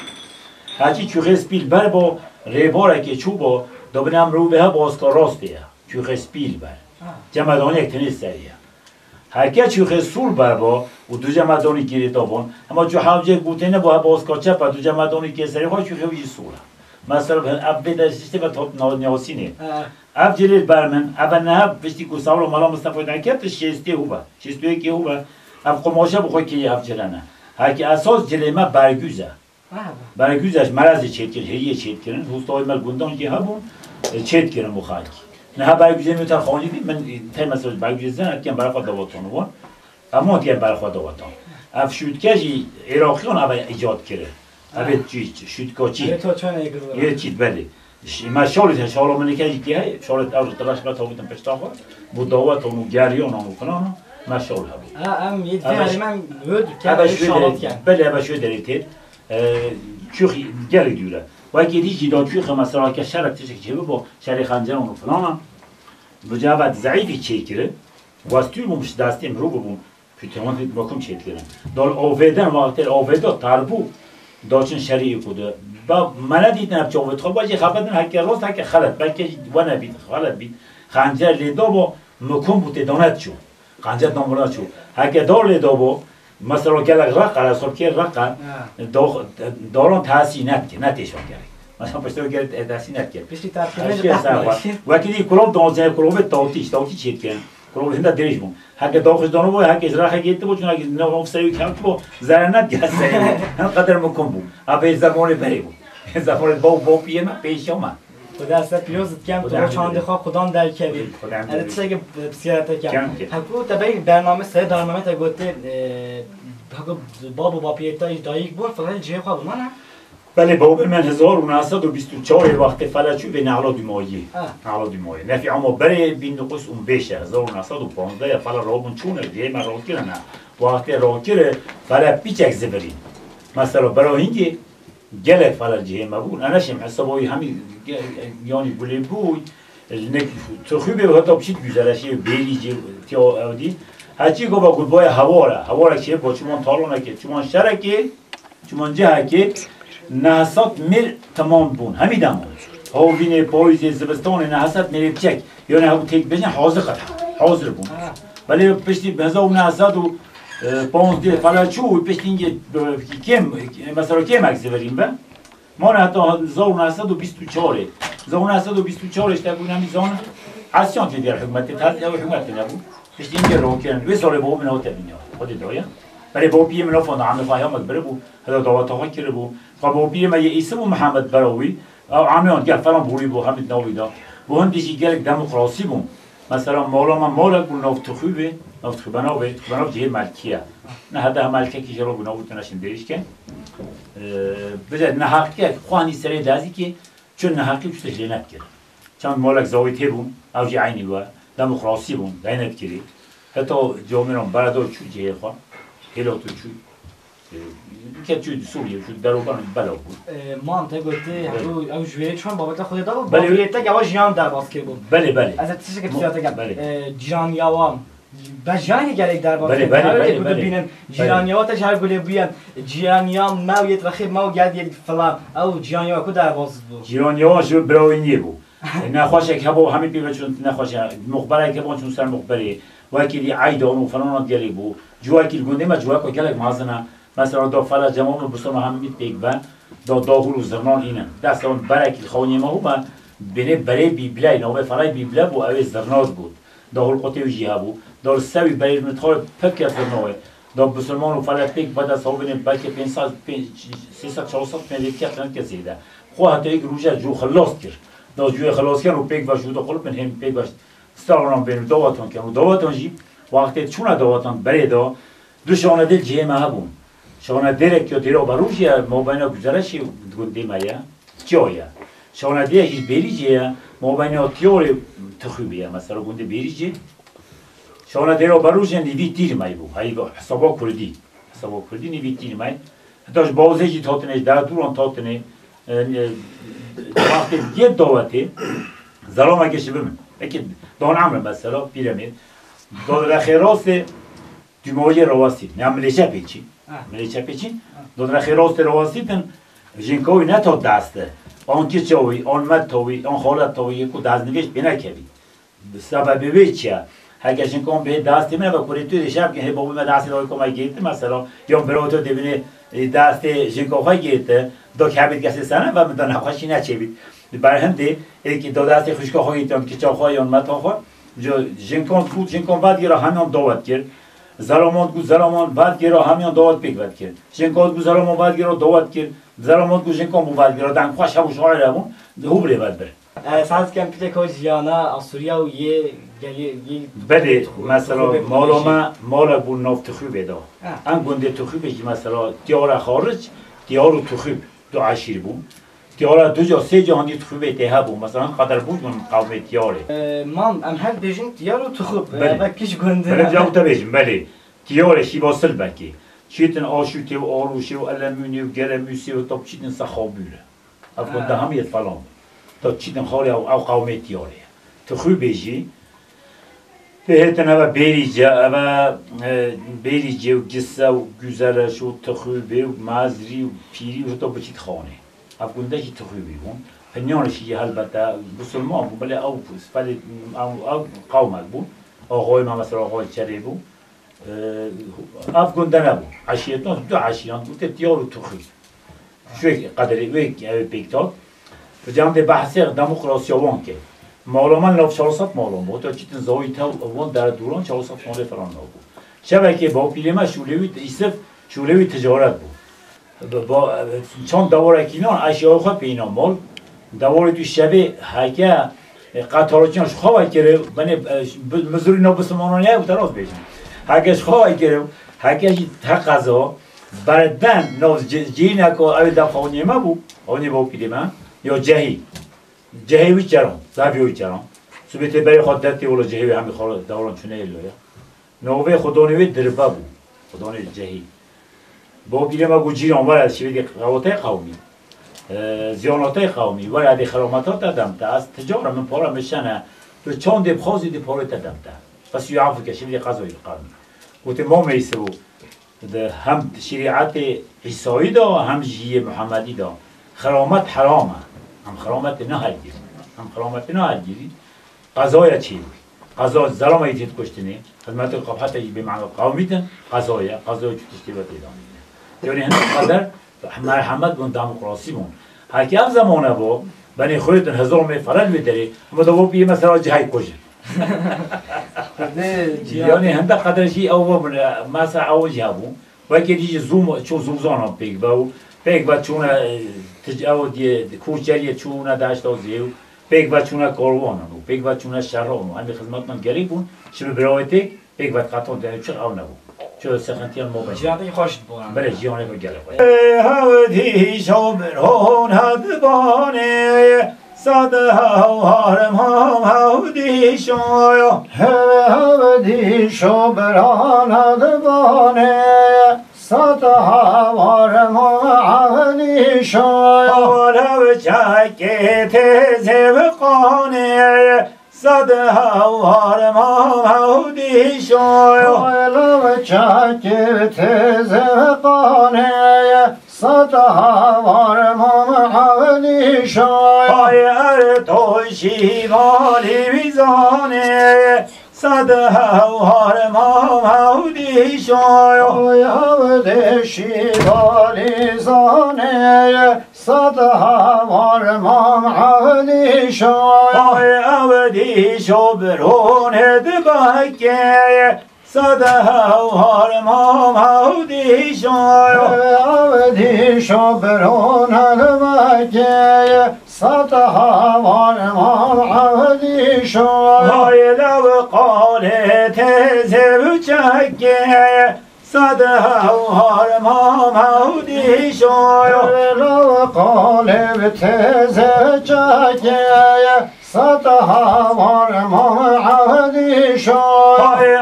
Herçî çûxê spî li ber bo, rêbarekê çû bo, de bine em mirovê he baska rastê ye. Çûxê spî li ber. Ha. Cemedaniyek tenê serî ye. Herke çûxê sûr ber bo û du cemedanî girê da bûn. Hema çû hewcek bû têne bo he baska çep e, du cemedanî kê serê xwe çûxê wî jî sûr e. Mesela ev bê de şiştê ve top na-, Niyasînê. Ha. Ev cilê li ber min, ev e niha piştî ku sawla Mala Mistefayê derket, şêstê hû be. Şêst û yekê hû be. Ev qumaşe bi xwe kiriye ev cilene. Herke esas cilê me bergûz e. Aha. Bergûzê ji merezê çêdikirin, hêriyê çêdikirin, hostawê me li gundan jî hebûn, e, çêdikirin bo xelkî. Niha bergûzê me ter xanî bî, min, e, tey mesela bergûzê zin etken ber xwe dawatan wan. Em wan diye ber xwe dawatan. Ev şûtke jî Êraqiyan ev îcad kiri. Ev ê çî, şûtka çî. Ev ê to çend ê kir? Yê çî, belê. Ş-, me şalê te, şala min eke jî kê heye, şalê ew reş me tabitin pişta xwe. Bu dawetan û geriyanan û filanan, me şal hebû. Ha, em yê Ebe ş-, herêmen hûd ebe ken, şû şalat derê, ken. Belê ebe şû derê tê. E, çûx gelek dûr e. Wekî dî jî da çûxe mesela ke şerek tiştek çêbibo, şerê xenceran û filana, bi cevabet zeîfî çêkiri, westû bûm ji destê mirov bûm, pûtewan hît bakum çêdikirin. Dal avêden wextê avêda terbû, daçin şerî ku de. Ba, me nedîtin ev çavê xwe, bacê xebet heke rast heke xelet, belkî jî wene bît, xelet bît. Xencer lê da bo, mikum bû tê danet çû. Qanca damura çû. Heke dor lê dobo, mesela gelek reqe, ez xwe kê reqe, Ha. do-, doron tesî nedike, ne têşon gerek. Mesela piştê gerek tesî nedike. Piştî tartî Her ne şey de sen var. Wekî dî kulov donze, kulovê tawtî, tawtî çêdike. Kulovê hinde dirêj bûn. Heke daxij dono bo, heke ji reqe gêti bo, çuna ki ne of seyû kevt bo, zere nedike seyû. Hem qeder mikum bû. Abi zamanê berê bû. Zamanê bo, bo piyê me, pêşiya me. Xuda ser pîroz dikem, tu Xuda roçandê xwe xudan derkevî. Xuda Ez tiştekî pisyara te kem. Kem ki. Heku te bey bername serê bername te gotê, e, heku bab û bapiyê te jî dayik bûn, filan cihê xwe bûn, ne? Belê, bawbê min hezar û neh sed û bîst û çar wextê fele çû vê nehla Dumayê. Ha. Nehla Dumayê. Nefî ama berê bin dokuz û beş e, hezar û neh sed û panzdeh ya fele rabûn çûne, cihê me rakirine. Wextê rakire, fele piçek zivirîn. Mesela bera hingê, Gelek fele cihê me bûn. Ene şêm hesaba wî hemî ge-, yanî gulê bûy. Ne, tu xwî bê heta biçît güzel, şey, bêrî cê, tiya ew dî. Heçî gova gulbaya hewar e. Hewar e şey, bo çiman talonekê, çiman şerekê, çiman cihekê, neh sed mêr temam bûn. Hemî dema. Havînê, payîzê, zivistanê, neh sed mêrê biçek. Yani hew têk bêjin hazir qet. Hazir bûn. Ha. Belê piştî hezar û neh sed û panzdeh fele çû, piştî hingê, e, kêm, mesela kêmek zivirîn be. Mane heta hezar û neh sed û bîst û çar ê. Hezar û neh sed û bîst û çar ê işte bûn hemî zan. Asyan tê diğer hikûmetê, ter ew hikûmetê nebû. Piştî hingê rokirin. Wê salê bavê min hate dinya. Xwedê daye. Belê bavê piyê min o fonda, amê xwe hemek bire bû. Heta daweta xwe kiribû. Xwe bavê piyê me yê Îsif û Mihemed bera wî. Ew amê wan gel falan bûrî bû, hemî navî da. Bû hindî jî gelek demokrasî bûn. Mesela mala me malek bû, nav tixû bê, nav tixû benav bê, tixû benav cihê melkî ye. Ne hede hem melkekî jê re bû, nav tune şindêrîş ke. Ee, bile neheqiyek xwe hanî serê dezî ki, çun neheqî tiştek lê nedikir. Çend malek zawî tê bûn, ew jî eynî we, demokrasî bûn, deynê dikirî. Heta camêran bereda çû cihê xwe, hêla tu çû. Ke çû di Sûriyê, çû derokan bela bû. E, mam te gotê, Belê. Ew, ew ji wê çûn babeta xwe da bû, Belê. Bapiyê te gava jiyan derbas kiribû. Belê, belê. Ez ê tiştekî Ma-, pisyara te kem. Belê. E, cîran ya wan. Be jiyanekî gelek derbas Belê, kiribû. Belê, Ew belê, ê ku belê. Dibînin. Belê. Cîran ya wan te ji her gulê bûye. Cîran ya me û yê rexê me û gel yê falan. Ew cîran ya wan ku derbas bû. Cîran ya wan ji birawê niyê bû. Nexweşek hebû, hemî pê ve çûn nexweş e. Muxberek hebû, çûn ser muxberê. Wekî dî eydan û filanan gelek bû. Cû wekî li gundê me, cû wek gelek mezin e. Mesela da fela cema min bisona hemî pêk ve. Da dahûr û zirnan înin. Dest ewan berekî li xewnê me hû me. Bênê berê bîbley, navê felay bîble bû, ew ê zirnat got. Dahûr qutê wî jî hebû. Da li sewî berê min dixwe pir ke zirnawê. Da bisilman û fele pêk bede sawbinê belkî pênc sed, pênc, sê sed, çar sed pênc ket, ne ke zêde. Xwe heta yek roje cû xilas kir. Da cûyê xilas kir û pêk ve jû de qulip min hêm pêk ve Stalonan bên û dawetan ken û dawetan jî wextê çûna dawetan berê de du şanedêr cihê me hebûn. Şanedêrek ya dêra berû jî ye, mabeyna Guzereşê û gundê me ye, tiya ye. Şanedêrek jî bêrî cê ye, mabeyna tiya û Tixûbê ye. Mesela gundê bêrî cê, Çona dêro berûjên nîvî tîr may bû. Hey, hesaba Kurdî. Hesaba Kurdî nîvî tîr may. Heta ji bawzê jî totine, ji derdûran totine. E, e, Wextê yê dawetê, zelamekê ji bin min. Eke don emre mesela, pîremê. Dodrexê rastê, dûmawiyê rawestî. Ya milêçe pêçî. Ha. Milêçe pêçî. Ha. Dodrexê rastê rawestî din, jinka wî ne ta dest e. An kiça wî, an meta wî, an xaleta wî, ku destnivêj pê nekevî. Sebebê wê çi ye? Heke jinkan bê destê min ve kurê tu dê şev hê bavê me destê dawî koma girti mesela, yan bira tu dê binê, e, destê jinka xwe girti, do kebit kesê sene ve min da nexweşî neçêbit. Di ber hindê, êkî do destê xwişka xwe girti, yan kiça xwe, yan meta xwe, jo, jinkan gut, jinkan vedgira hemiyan dawet kir. Zelaman gut, zelaman vedgira hemiyan dawet pêk vedkir. Jinkan gut, zelaman vedgira dawet kir. Zelaman gut, jinkan bû vedgira, deng xweş hebû, şair hebûn, di hû birê vedbir. Ez hez dikim piçek o jiyana Asûriya û yê gelê, yê Belê, mesela, mala me, malek bû nav Tixûbê de. Ha. Em gundê Tixûbê jî, mesela, Tiyara Xaric, Tiyar û Tixûb du eşîr bûn. Tiyara du ca, sê ca handî Tixûbê tê hebû. Mesela, hin qeder bûn bûn qewmê Tiyarê. E, mam, em her bêjin Tiyar û Tixûb. E, Belê. Belê, ca te bêjin, belê. Tiyarê şîva Silbekê. Çîtin Aşûtê û Arûşê û Elemûnê û Geremûsê û top çîtin Sexabûre. Ev gund de hemî yê falan bû. To çîtin xalê ew, ew qewmê Tiyarê ye. Tixûbê jî, pê hêtin eve Bêrîce, eve, e, Bêrîcê û Gise û Guzeleş û Tixûbê û Mezrî û Pîrî û hito biçît Xanê. Ev gundekî Tixûbî bûn. Pinyanê jî helbete Musulman bûn, belê ew felê, ew, ew qewmek bûn. Axayê me mesela Axayê Çerê bû. Ev gund de nebû. Eşîretan du eşîran gote Tiyar û Tixûb. Ji wê qederê wê ew ê pêk tat. Vêca em dê behsê demokrasiya wan ke. Mala me nav çar sed malan bû. Heta çîtin zawî tev wan dere dûran çar sed malê filan nabû. Şevekê bapîrê me şûlê wî Îsif, şûlê wî ticaret bû. Bi, ba, çand dewarekî nan eşya xwe peyna mal. Dewarê tu şevê heke, e, qetarçiyan ji xwe vekiriv, benê, e, bi, mizirî nav bisimanoneya, bi te rast bêjim. Heke ji xwe vekiriv, heke jî te qeza, berden nav ci-, cîneka ew de xaniyê me bû, xaniyê bapîrê me, ya cehî. Cehê wî çeran, zevya wî çeran. Sibê tê berê xwe dertê wala cehê wî hemî xwe dewaran çûne êlo ya. Navê xudanê wê Diribe bû. Xudanê cehî. Bapîrê me got, cîran were şivê qewateyê qewmî. E, ziyanateyê qewmî. Were edê xerameta te dem te. Ez ticar im, min para min şene. Tu çandê bixwazî dê parê te dem te. Bes wî afike şivê qezayî qewmî. Gotê, mamê Îsebo. Di hem şerîetê Îsayî de, hem jî yê Muhemmedî de xeramet heram e. Em xerametê nahelgirî. Em xerametê nahelgirî. Qezaya çêbû. Qeza zelama yê têt kuştinê. Xizmetê xwe heta jî bê mena qewmîtin. Qezaya, qezaya çû tiştê ve têdanîne. Yanî hinek qeder merhemet bûn, demokrasî bûn. Heke ev zemane bo, benê xwêtin hezar mê ferel vê derê, hema da bo piyê mesela cihayê kujin. Yanî hende qeder jî ew ve bûn, mesela ew jî hebû. Wekî dî jî zûm, ço zûmzanan pêk ve û pêk ve çûne, e, tic-, ew diye, koçeriyê çûne deşta zêw, pêk ve çûne karwanan û pêk ve çûne şeran û hemî xizmetnan gelek bûn, şibi birawê têk, pêk ve qeton de çi ew nebû. Ço sexintiyan mo ben. Jiyanekî xweş bû. Belê, jiyanekî gelek xweş. Hewdî şo bir hon hedibanê. Sed hewar mam hewdî şoyo. Hewdî şo birana dibanê. Sed hewar mam hewdî şoyo. Welew çekê tê zêviqanê. Sed hewar mam hewdî şoyo. Welew çekê tê zêviqanê. Sed hewar mam hewdî şoyo. Ay er to şîvalî wîzanê. Sed hewar mam hewdî şoyo. Ay hewdê şîvalî zanê. Sed hewar mam hewdî şoyo. Ay hewdî şo birone dibekê. Sed hewar mam hewdî şoyo. Hewdî şo birona li Mekê. Sed hewar mam hewdî şoyo. Hay lew qalê tê zêw çekê. Sed hewar mam hewdî şoyo. Lew qalê tê zêw çekê. Sed hewar mam hewdî şoyo. Hay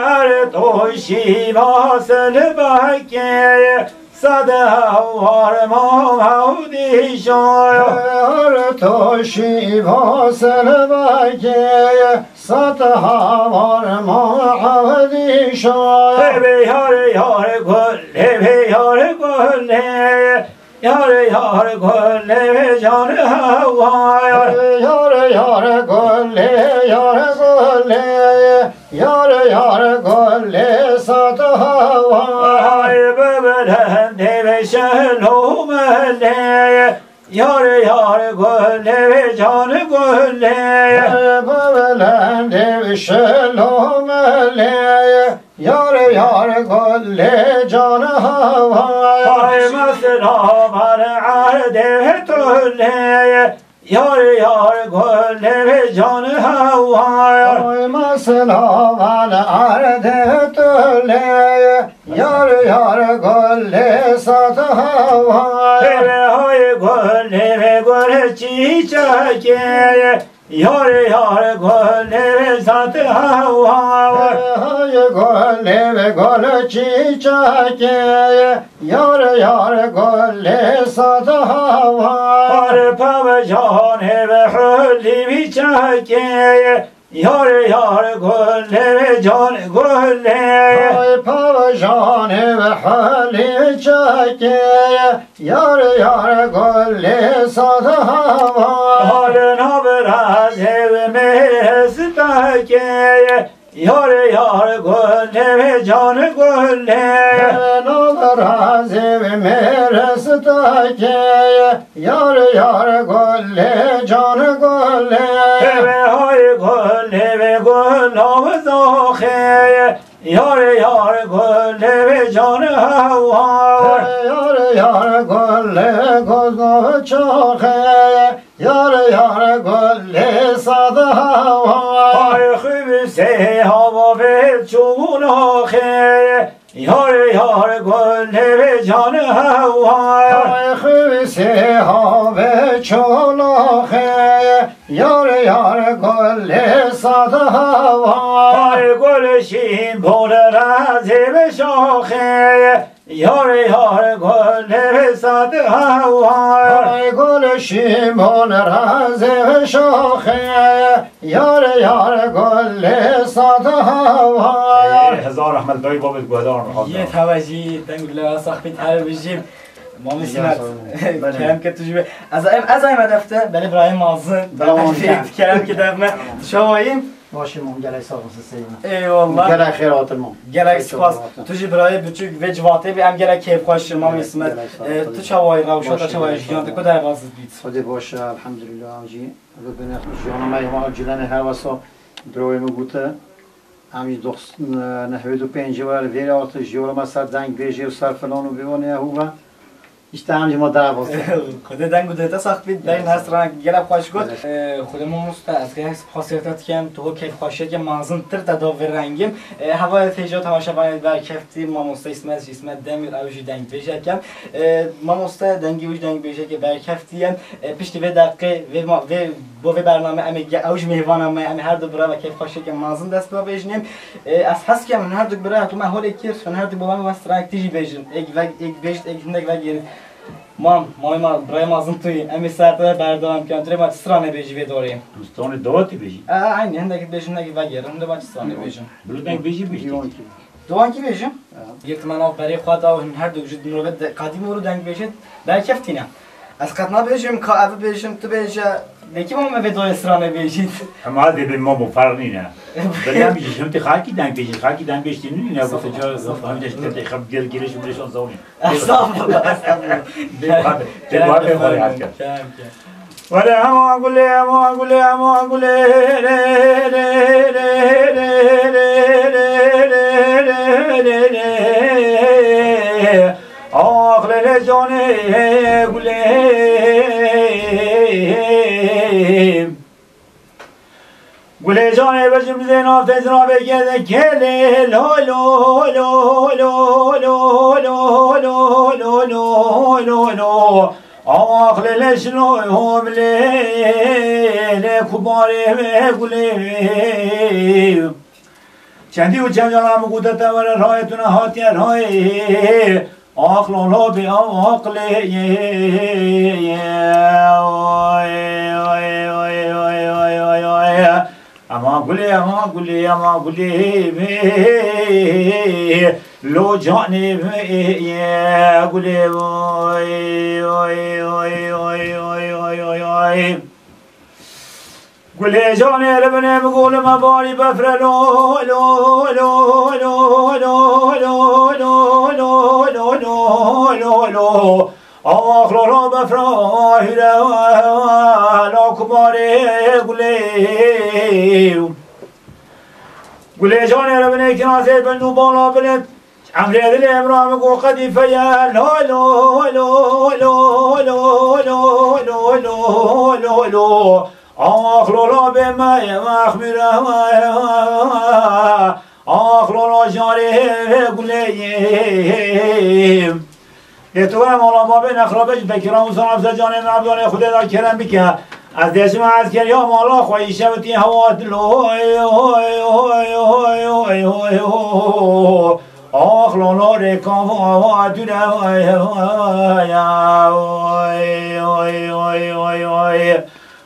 To şîva selbekê, sed hewar ma hewdîşa. Her to şîva selbekê, sed hewar ma hewdîşa. Hebe yar yar gul, hebe yar gul, he. Yar yar gulê can hewa yar. Yar yar gulê, yar gulê, yar yar gulê sat hewa. Ay bebelendê ve şelo melê. Yar yar gulê can gulê. Bebelendê ve şelo melê. Yar yar gulê can hewa. Ay mesela var erdê tolê. Yar yar gulê can hewa. Ay mesela var erdê tolê. Yar yar gulê sat hewa. Hele hay gulê ve gul çiçekê. Yar yar gulê ve sat hewa. Hay gulê ve gul çiçekê. Yar yar gulê sat hewa. Har pavecanê ve hulî vî çekê. Yar yar gulê ve can gulê. Hay pavecanê ve hulî çekê. Yar yar gulê sat hewa. Hal navra zevmê hestekê. Yar yar gulê can gulê. Hal navra zevmê hestekê. Yar yar gulê can gulê. Heve hay gulê ve gul nav zaxê. Yar yar gulê ve can hewa. Yar yar gulê gul nav çaxê. Yar yar gulê sad hewa. Ay xibisê hava ve çûnaxê. Yar yar gulê ve can hewa. Ay xibisê have çûnaxê. Yar yar gulê sad hewa. Ay gul şîn bol razê ve şaxê. Yar yar gulê ve sad hewa. Ay gul şîn bol razê ve şaxê. Yar yar gulê sad hewa. Ê, hezar rehmet, dayê babê guhedar. Yê tevejî, deng û dilê sax bît, her bijî. Mamê Simet. Belê. Kerem ke tu jî be. Ez em, ez em hedefte, belê birayê mazin. Devam ken. Kerem ke devme. Şawayî. Başê mam, gelek sax olsun Seyîd. Eyvallah. Gelek xêr hatin mam. Gelek spas. Tu jî birayê biçûk vê civatê bî, em gelek keyfxweş in, Mamê Simet. Gelek sağ ol. Ê, tu çawayî, rewşa te çawayî, jiyan te ku derbaz bît? Xwedê baş e, elhamdülillah, em jî. Ev bine jiyana me hema cilene her wesa birayê min gote. Em jî doxsan, nehwêd û pêncî wer vêrê hate, jiyana me ser deng bêjê û ser filan û bêvanê ew ve. Îşte em jî ma derbas. Xwedê deng û dilê te sax bît, derin her stranekî gelek xweş got. Gelek. Ee, Xwedê mamoste, ez gelek spasiyê te dikim, tu ho keyfxweşiyeke mezin tir te da vê rengim. Ee, hevalê te jî temaşevanê berkeftî, mamoste Îsmet, Îsmet Demîr, ew jî dengbêjek e. Ee, mamoste, dengê wî jî dengbêjeke berkeftî ye. Ee, piştî vê deqê, vê ma-, vê, bo vê bername em ê ge-, ew jî mêvana me, em ê her du bira ve keyfxweşiyeke mezin dest pê bêjinê. Ê, ez hez dikim, hûn her du bira ku me holê kir, hûn her du bo me west rengtî jî bêjin. Êk ve-, êk bêjit, êk hindek vegêrit. Mam, mamê ma, birayê ma zin tu yî. Em ê ser te berdewam bikin. Tu rê ma çi stranê bêjî vê dorê? Stranê dawetî bêjî? E, e, eynî, hindek bêjin, hindek vegêrin. Hindek ma çi stranê bêjin? Bilo deng bêjî bêjî. Diwankî. Diwankî bêjim? Ya. Yek me nav berê xwe da û hûn her du ji mirovê de, qedîm û deng bêjin. Berkeftîne. Ez qet nabêjim ka ev bêjim, tu bêje, lê kî ma me vê dorê stranê bêjît? Em a dê bê mamo, ferq nîne. Belê em jî him tê xakî deng bêjîn, xakî deng bêjtî nîne, gote ca, him de ji te xeb gel giriş û biriş an zawî. Estağfurullah, estağfurullah. Bê xwe, bê xwe, bê xwe, bê xwe, bê xwe. Kerem ke. Wele hema gulê, hema gulê, hema gulê. Ax lele canê gulê. Gulê canê bejim zê nav tezra be geze kele lo lo lo lo lo lo lo lo lo lo lo lo. Ax lele şilo hom lele kubarê ve gulê. Çendî û çend caran min gote te were rayê, tu nehatiye rayê. Ax lolo bê aw aqlê. Ema gulê, ema gulê, ema gulê. Lo canê gulê. Gulê canê li binê min golim e barî befre lo, lo, lo. Ax lo lo befra hire lo kumarê gulê. Gulê canê li binê kinasê bin û bala bilind. Emrê dilê emra min ku qedîfe ye, lo, lo, lo. Ax, lo, lo, bê me, mexmîre, ax, lo, lo, jarê gulê. Lê tu were mala babê nexrabe ji bekî Ramûsan Efze canê me Ebdalê Xwedê da kerem bike. Ez dêçime eskeriya mala xwe îşev tî hewa dilo. Ax lolo rêka va dune.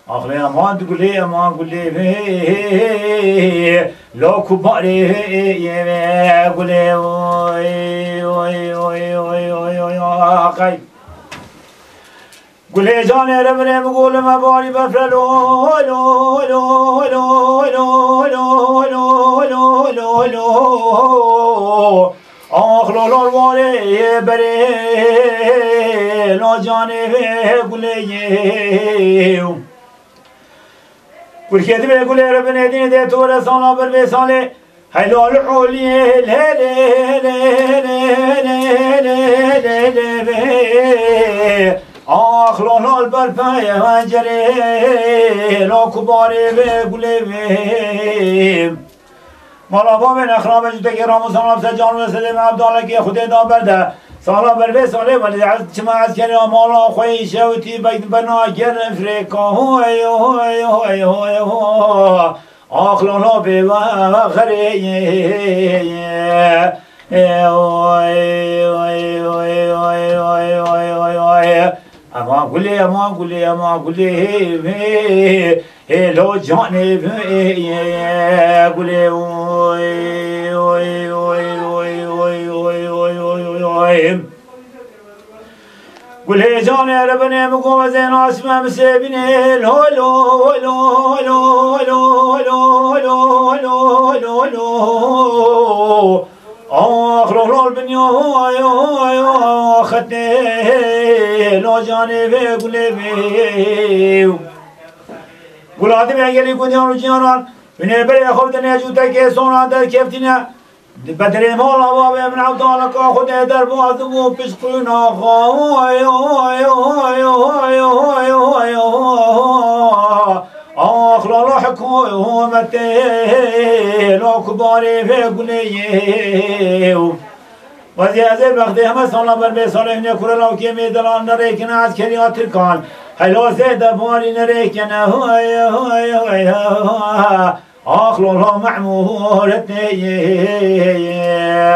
Ax lê ema gulê, ema gulê. Lo kubarê gulê. Qey. Gulê canê re binê min golim e barî befre lo, lo, lo. Ax lo lo warê berê lo canê vê gulê yê. Kurkê divê gulê re binê dînê dê tu were sala ber vê salê. Hey lal oliyê lê lê lê lê lê lê lê lê lê. Ax lo lal ber pencerê lo kubarê vê gulê vê. Mala bavê nexrabe ji tekê Ramûsan Efze can ve sedê me Ebdalekê Xwedê da berde. Sala ber vê salê welê ez çima ez kere mala xwe îşev tî bek bena gerin frêka. Hoy, hoy, hoy, hoy, hoy. Ax lo lo bê we xerê. Oy, oy, oy. Ema gulê, ema gulê, ema gulê. Hê lo canê gulê. Oy, oy, oy. Gulê canê re binê min gozên aşme min sêbînê. Lo, lo, lo. Ax, lo, lo, binya, oy, oy, oy, xetê, lo canê vê gulê vê. Gula divê gelî gudiyan û ciyanan, binê berê xwe bidinê cûtekê sona derkeftîne. Di bedrê mala bavê min Evdaleka Xwedê derbaz bû pişqûna xwe. Oy, oy, oy. Ax, lo, lo, hikûmetê, lo kubarê vê gulê yê. Wezî ez ê bextê heme sala ber bê salê hinê kure lawkê mêdelan nerêkine eskeriya Tirkan. Helo zêde barî nerêkine. Hoy, hoy, hoy, hoy. Ax, lo, lo, Mehmûretê.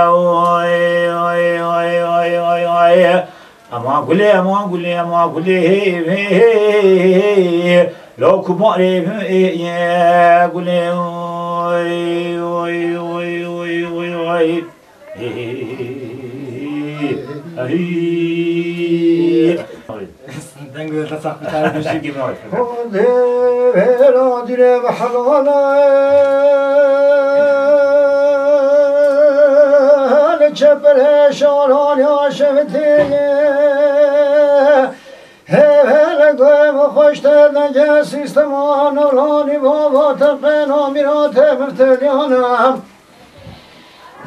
Oy, oy, oy, oy, oy, oy. Ema gulê, ema gulê, ema gulê. Lo kumarê gulê. Oy, oy, oy, oy, oy, oy. Deng ve desa xwe çare dişî. Xwedê vera dîre ve helala. Çepere şaran ya şevtê. Hevele goy ve xweş te denge sîstema nolani baba te qena mîra te mirteliyana.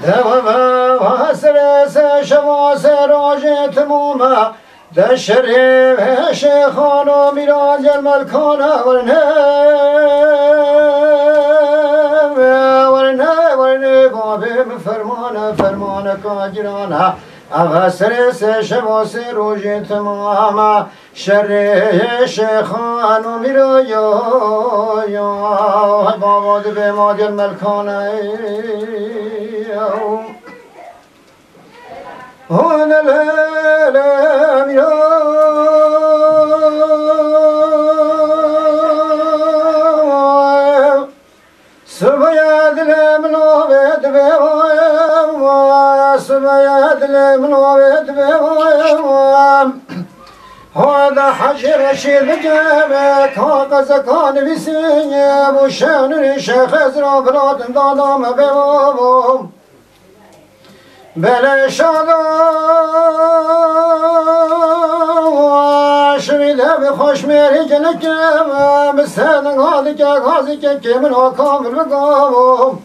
Dewe ve ve sere se şeva se rajê timame. De şerê ve şêxana mîra gel melkana werne. Werne, werne, babê min fermane, fermane ka girana. Eve sere se şeva se rojê timame. Şerê şêxan û mîra ya, ya, baba dibê ma gel melkane. Hane le, le, mîra. Sibê dilê min avê dibê, sibê dilê min avê dibê. Hada Hecî Reşîd bikeve, ka qezeka nivîsî, bu şenûrî Şêx Ezra bilatin dada me bê. Belê şada şivî de bi xweş mêrî gelek bi sedin gadike gazike kê min o kamil bigavo.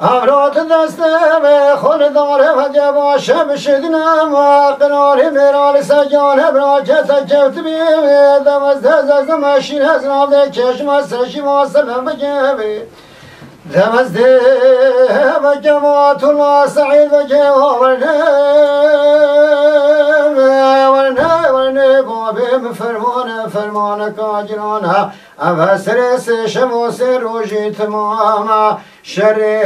Evrat deste ve xol dare ve de başe bişidine ve qirarî mêra li se gane bira kete kevtibî ve de ve ze ze ze meşîr ez navde keşme se şîva se ben bigeve. Demez de ve Kematullah Seîd ve Kewa verne, verne, verne, babê min fermane, fermane kacirane. Eve serê sê şev û sê rojî timame. Şerê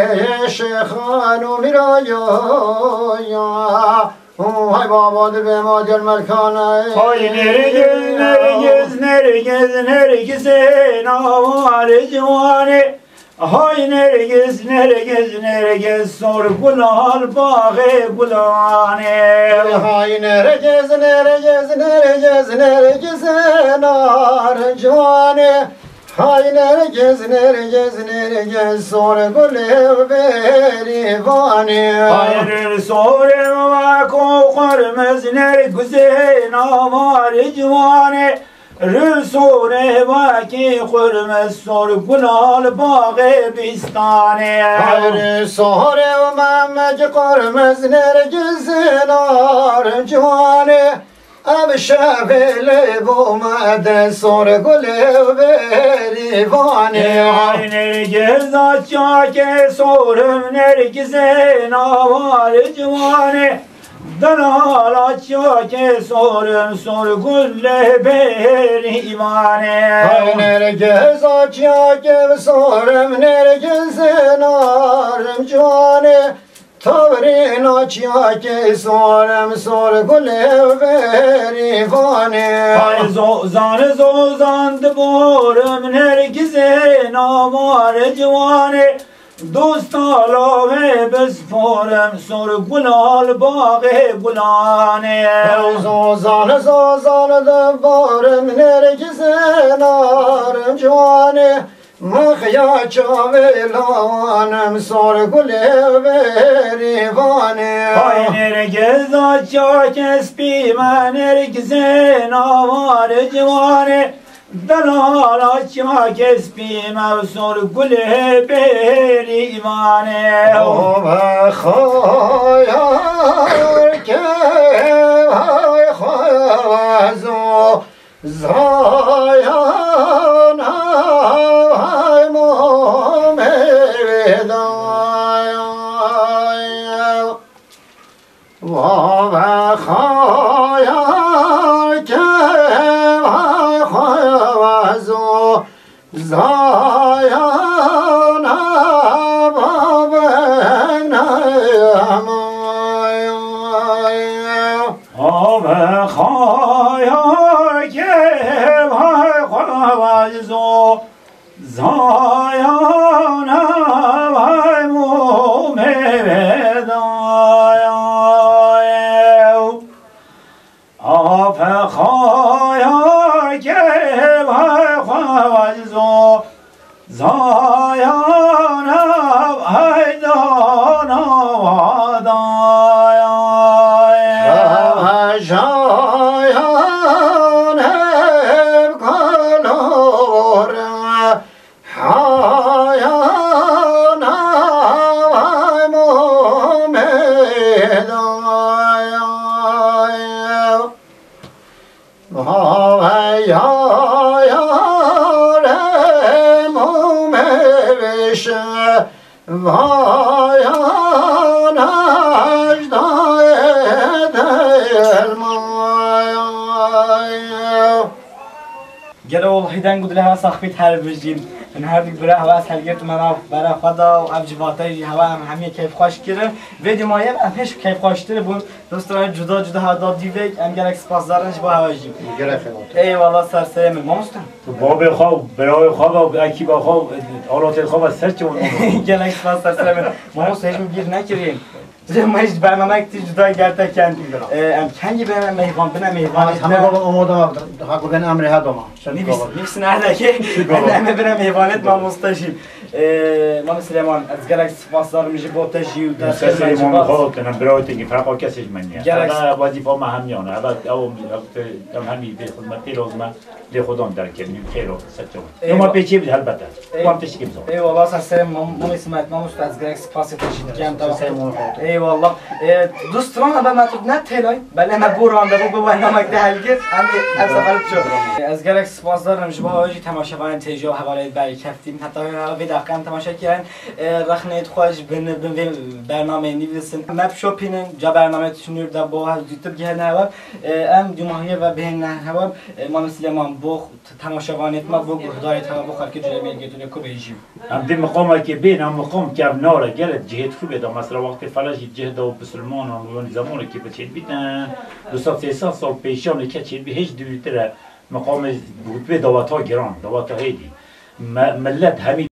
şêxan û mîra ya, ya. Hay baba dibê ma gel melkane. Hay Nergiz, Nergiz, Nergiz, Nergizê navare ciwanê. Hay Nergiz, Nergiz, Nergiz, sor gulal baxê gulanê. Hay Nergiz, Nergiz, Nergiz, Nergizê nar ciwanê. Hay Nergiz, Nergiz, Nergiz, sor gulê berîvanê. Hay rû sorê weko qurmiz Nergizê navare ciwanê. Rû sorê wekî qurmiz sor gulal baxê bîstanê. Hay rû sorê û memekî qurmiz Nergizê nar ciwanê. Ev şevê lê bo me de sor gulê berîvanê. Ay Nergiza çakê sorim Nergizê navare ciwanê. Delala çakê sorim sor gulê berîvanê. Ay Nergiza çakê sorim Nergizê narim ciwanê. Tavrê naçiya ke sorem sor gulê berîvanê. Ay zozan zozan diborim Nergizê navare ciwanê. Dosta lavê bisporim sor gulal baxê gulanê. Ay zozan zozan diborim Nergizê narim ciwanê. Mexya çavê lawanim sor gulê berîvanê. Ay Nergiza çakê spî me Nergizê navare ciwanê. Delala çakê spî me sor gulê berîvanê. Ove xayar ke hay xwezo. Zayana hay momê vedaya. Vave xaya ke vay xwezo. Zayana babene. Ave xaya ke vay xwezo. Zayana vay mumê vedaya. Afe xaya ke vay xwezo. Zayana haydana vadaya. Hajayan hep kalora. Hayana hay momedaya. Vay ya, ya, re mum eviş, vay ya, najdayê dermay. Deng û dilê hewa saxbît her bijîn. Em her du bira hewa ez helgirtim nav bera xwe da û ev civata jî hewa em hemî keyfxweş kirin. Vê dîmayê em hêj keyfxweştir bûn. Dostlar cuda cuda hewa da dîvek em gelek spasdar in ji bo hewa jî. Gelek xebat. Eyvallah ser serê min. Mamoste. Tu babê xwe, birayê xwe ve, ekîba xwe, alatê xwe ve ser çawan. Gelek spas ser serê min. Mamoste hêj min bîr nekirî. Lê me ji bernamek tî cuda gerte ken. Ee, em kengî bine meyvan, bine meyvan. Hema baba omada me, ha ku ben emrê ha doma. Nivîs, nivîs nerede ki? Em, em bine meyvanet mamoste jî. Ee, Mame Silêman, ez gelek spasdar im ji bo te jî û destê me ji bo. Xwe, tu ne bira te ki ferqa kesê ji me niye. Gelek. Eve wezîfa me hemiyan e. Eve ew, ev, em hemî vê xizmetê lazim e. Lê Xudan derkevî, xêr o, ser çawan. Eyvallah. Yoma pêçê bide helbet e. Ey-, wan tiştekî bizan. Eyvallah, sen serê mam-, Mamê Simet, mamoste ez gelek spasê te jî dikem. Sen tamam. Serê mam xwe. Eyvallah. E, dostran, ebe me tu ne têlay, belê me bû randevu bi bernamek de helgir, em ê ev sefer ço. Ez gelek spasdar im ji bo jî temaşevanên têjiya hevalê berî keftîn. Heta vê daqiqan temaşe kirin. E, rexnê xwe ji bin, bin vê bernameyê nivîsin. Me bişopînin, ca bernameyê tişinûr de bo hev zûtir bigihêne hewa. E, em dûmahiyê ve bihêne hewa. E, Mamê Silêman bo T-, temaşevanêt me bo guhdarêt hewa bo xelkê Cûlemê girtine ku bêjî. Em dê miqamekê bên, em miqam kevnare gelek cihê dixuye da, mesela wextê fele jî cih da û bisilmanan û yanî zemanekê bi çêdbîtin, du sed sê sed sal pêşiyan ê ke çêdbî hêj dûrîtir e, miqamê bi hutbê daweta giran, daweta hêdî. Me-, millet hemî